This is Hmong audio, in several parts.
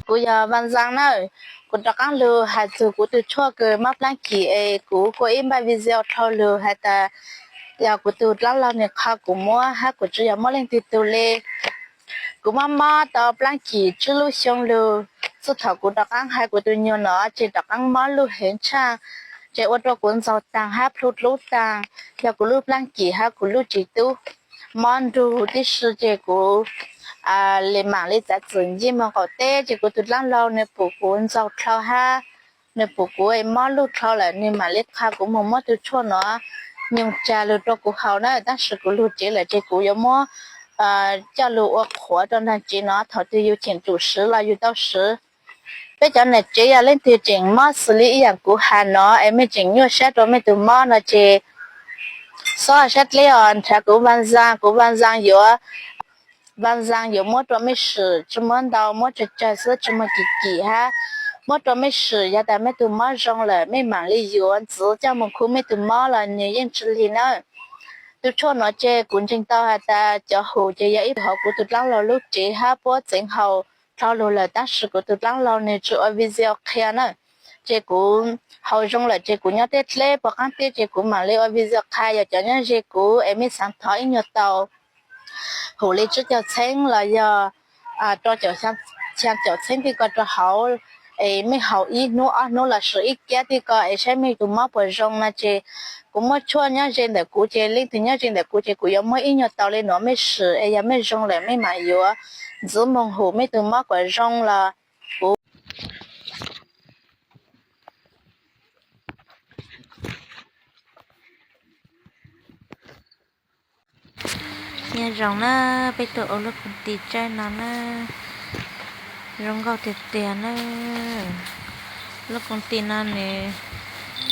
Kuv yog Vaj Zaj nawb. Kuv rov qaab lug has txug kuv tug tshuaj kws mob plaab kis es kuv kuj ib npaj video dlhau lug has tas yog kuv tug dlaab laug nwg qha kuv muab hab kuv tsi yog muab leej twg tug le. Kuv mob mob tau plaab kis tsib lub xyoo lug, txug thaum kuv rov qaab has kuv tug nyuas no ces rov qaab mob luj heev tshaaj, ces ua rua kuv ntxaug taag hab plhu dlub taag, yog kuv lub plaab kis hab kuv lub tsis tub mob nrug huv tib si ces kuv le maam le txav txim ncig moog qaum teb ces kuv tug dlaab laug nwg pum kuv ntxaug dlhau hab nwg pum kuv mob luj dlhau lawm nwg maam le qha kuv moog muab tug tshuaj no nyoog tsa lug rua kuv haus na, tab sis kuv lug tsev lawm ces kuv yuav muab coj lug ua qhuav rua nraag tsev no, thaum twg yug cheem tsum swv los yug tau swv. Peb cov nam tsev yog leej twg tseem mob xws le ib yaam kuv has no es mej tseem nyuaj sab rua mej tug mob no ces xob sab dleb os, nrhav kuv Vaj Zaj, kuv Vaj Zaj yuav, Vaj Zaj yuav muab rua mej swm, tsi muab ntau, muab tsawg tsawg xwb, tsi muaj kim kim hab, muab rua mej swm. Yog tas mej tug mob zoo lawm mej maam le yuav ntxiv coj moog khu mej tug mob los nwg yeej tsi lig nawb. Tug tshuaj no ces kuv ntseeg tau has tas cov hum ces yog ib tug hauv kuv tug dlaab laug lub tsev hab puab txeev haus dlhau lug lawm, tab sis kuv tug dlaab laug nwg tsi ua video qhia na. Ces kuv haus zoo lawm ces kuv nyob teb dleb puag qaab teb ces kuv maam le ua video qha, yog cov nyob ze kuv es mej xaav thov ib nyuag tau hum le tsib caug txheeb los yog rau caum xyaa caum txheeb twg ko rau hauv, es mej haus ib hnub ob hnub los sis ib kiab twg ko es saib mej tug mob puas zoo no ces kuv muab tshuaj nyob ze ntawm kuv ces leej twg nyob ze ntawm kuv ces kuv yuav muab ib nyuag tau le nuav mej swm es yog mej zoo lawm mej maam yuav ntxiv moog hum mej tug mob kuas zoo los kuv Nyiaj zoo na, peb tuaj ua lub koom tim tsaib no na, zoo nkauj tiag tiag na. Lub koom tim no nws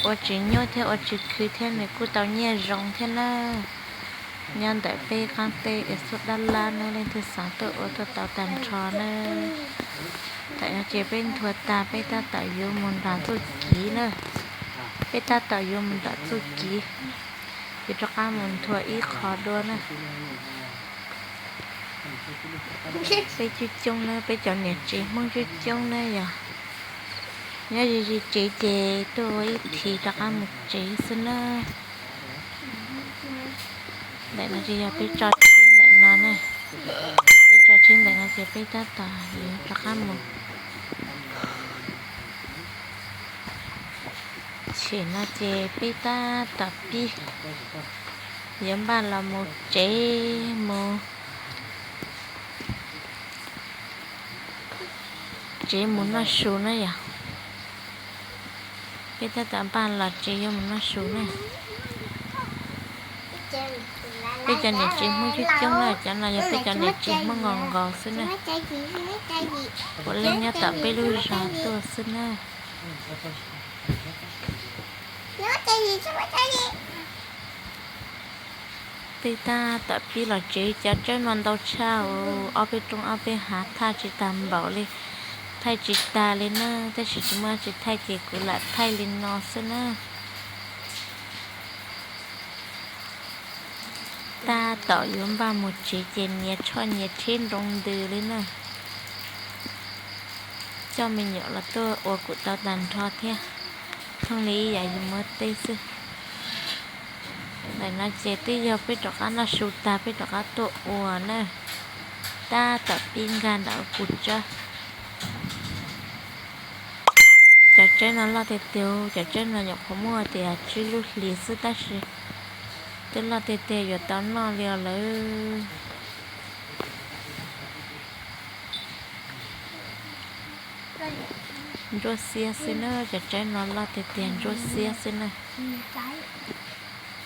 ua tsis nyuaj thiab ua tsis khwv thiab nws kuj tau nyiaj zoo thiab na. Nyob ntawm peb qaab teb es xub dab lab na, leej twg xaav tuaj ua tuaj tau tag nrho na. Thaum no ces peb nthua tag peb tab tom yuav mus nram txuj kiv na. Peb tab tom yuav mus nram txuj kiv, yuav rov qab mus nthua ib qho dua na. Peb coob coob na, peb cov niam tsev Hmoob coob coob na yog nyob ze ze tsev ces tuaj ua ib thiv rov qab mus tsev xwb na. Ntawm no ces yog peb tso tsheb ntawm no na, peb tso tsheb ntawm no ces peb tab tom yuav rov qab mus. Tshem no ces peb tab tom pib yuav npaj los mus tsev mus, tsev mus noj su na yog. Peb tab tom npaj los tsev yuav mus noj su na. Peb cov niam tsev Hmoob coob coob na, cov no yog peb cov niam tsev Hmoob nkaus nkaus xwb na. Puav leej nyob tom peb lub zos tuaj xwb na. Peb tab tom pib los tsev, cov tsaib no ntau tshaj, ob peb rooj ob peb hav thaj tsis tag npaum li, thaij tsis tag li na, tab sis tsis muaj tsis thaij ces kuv lam thaij li no xwb na. Tab tom yuav npaj mus tsev ces nyias tshoj nyias tsheb nroo ntws li na. Coj me nyuam los tuaj ua kuv tau tag nrho thiab, thooj li ib yam yus muaj teb xwb. Ntawm no ces twb yog peb rov qab noj su tag peb rov qab tuaj ua na. Tab tom pib nkag ntawm kuv tsaib. Cov tsaib no loj tiag tiag, cov tsaib no nyuam qhuav muaj tias tsib lub hlis xwb tab sis twb loj tiag tiag yuav tau noj li os lawm. Ntsuab xiab xwb na, cov tsaib no loj tiag tiag ntsuab xiab xwb na.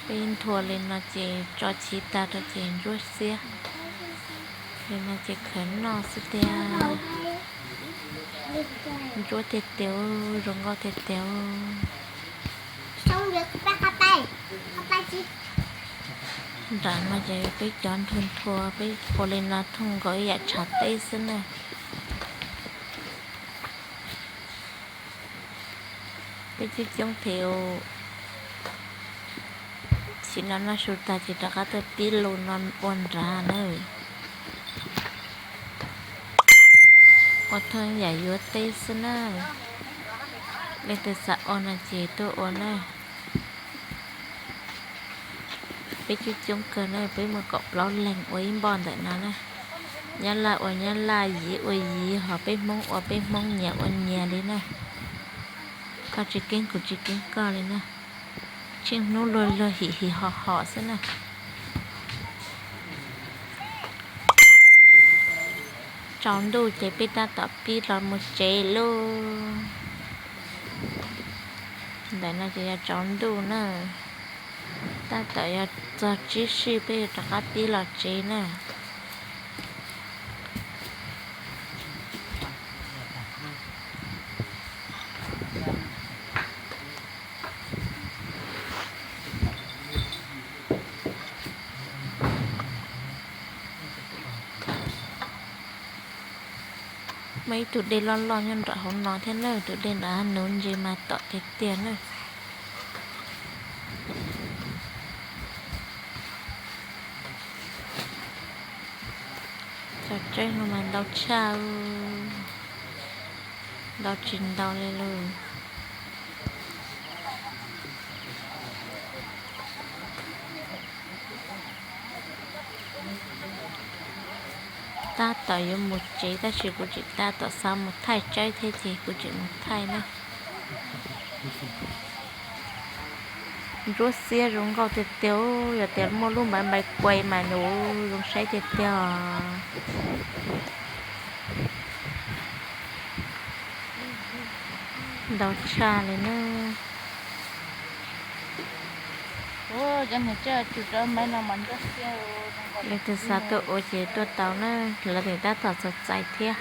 Peb nthua li no ces tso chiv tag rau ces ntsuab xiab li no ces khaws noj xwb tiag. Ntsuab tiag tiag, zoo nkauj tiag tiag. Nram no ces peb cov nthua nthua peb ua li no thooj nkaus ib yam tshav teb xwb na. Peb coob coob thiab, sim no noj su tag ces rov qab tuaj pib lus no ua nrad na. Ua thaj yam yuav teb xwb na. Leej twg xav ua no ces tuaj ua na. Peb coob coob kawg na, peb muaj kaum plaub leeg ua ib npoj ntawm no na. Nyab Laj ua Nyab Laj, Yiv ua Yiv, ho peb Hmoob ua peb Hmoob, Nyias ua Nyias li na. Koj tsis keeb kuv tsis keeb koj li na. Tsheej hnub luag luag him him hom hom xwb na. Tsaus ntuj ces peb tab tom pib los mus tsev lauj. Ntawm no ces yog tsaus ntuj na. Tab tom yog txog tsib sij peb yuav rov qab pib los tsev na. Muaj ib tug dej loj loj nyob nram hauv no thiab na, tus dej nram nuv ntses mas tom tiag tiag na. Cov tseeb no mas ntau tshaj, ntau tsis ntau li lauj. Tab tom yuav mus tsev tab sis kuv tseem tab tom xav mus thaij tseeb thiab ces kuv tseem mus thaij na. Ntsuab xiab zoo nkauj tiag tiag, yog tias muaj lub npaiv npaiv kuais mas nws zoo saib tiag tiag os. Ntau tshaj li na. Leej twg xav tuaj ua ces tuaj tau na, lawv tseem tab tom txaus txais thiab.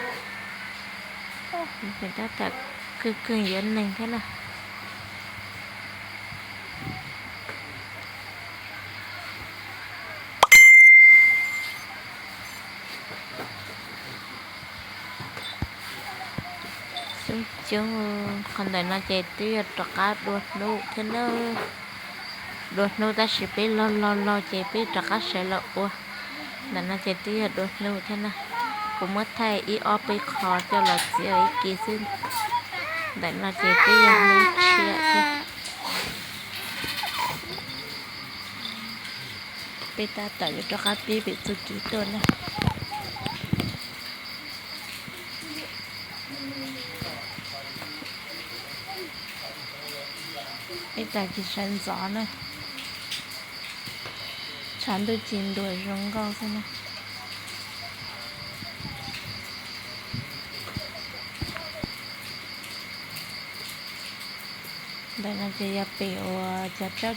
Lawv tseem tab tom kawg kawg yuav neeg thiab na. Xyoob coob, qhov ntawm no ces twb yog rov qab dua hnub thiab na. Dua hnub tab sis peb log log log ces peb rov qab sawv los ua. Ntawm no ces twb yog dua hnub thiab na. Kuv muab thaij ib ob peb qho coj los txiav ib ke xwb. Ntawm no ces twb yog hnub tshiab thiab. Peb tab tom yuav rov qab pib pem txuj kev tuaj na. Ib tag kis sawv ntxov na, tshav ntuj ci ntuas zoo nkauj xwb na. Ntawm no ces yog pem uas cov tsawb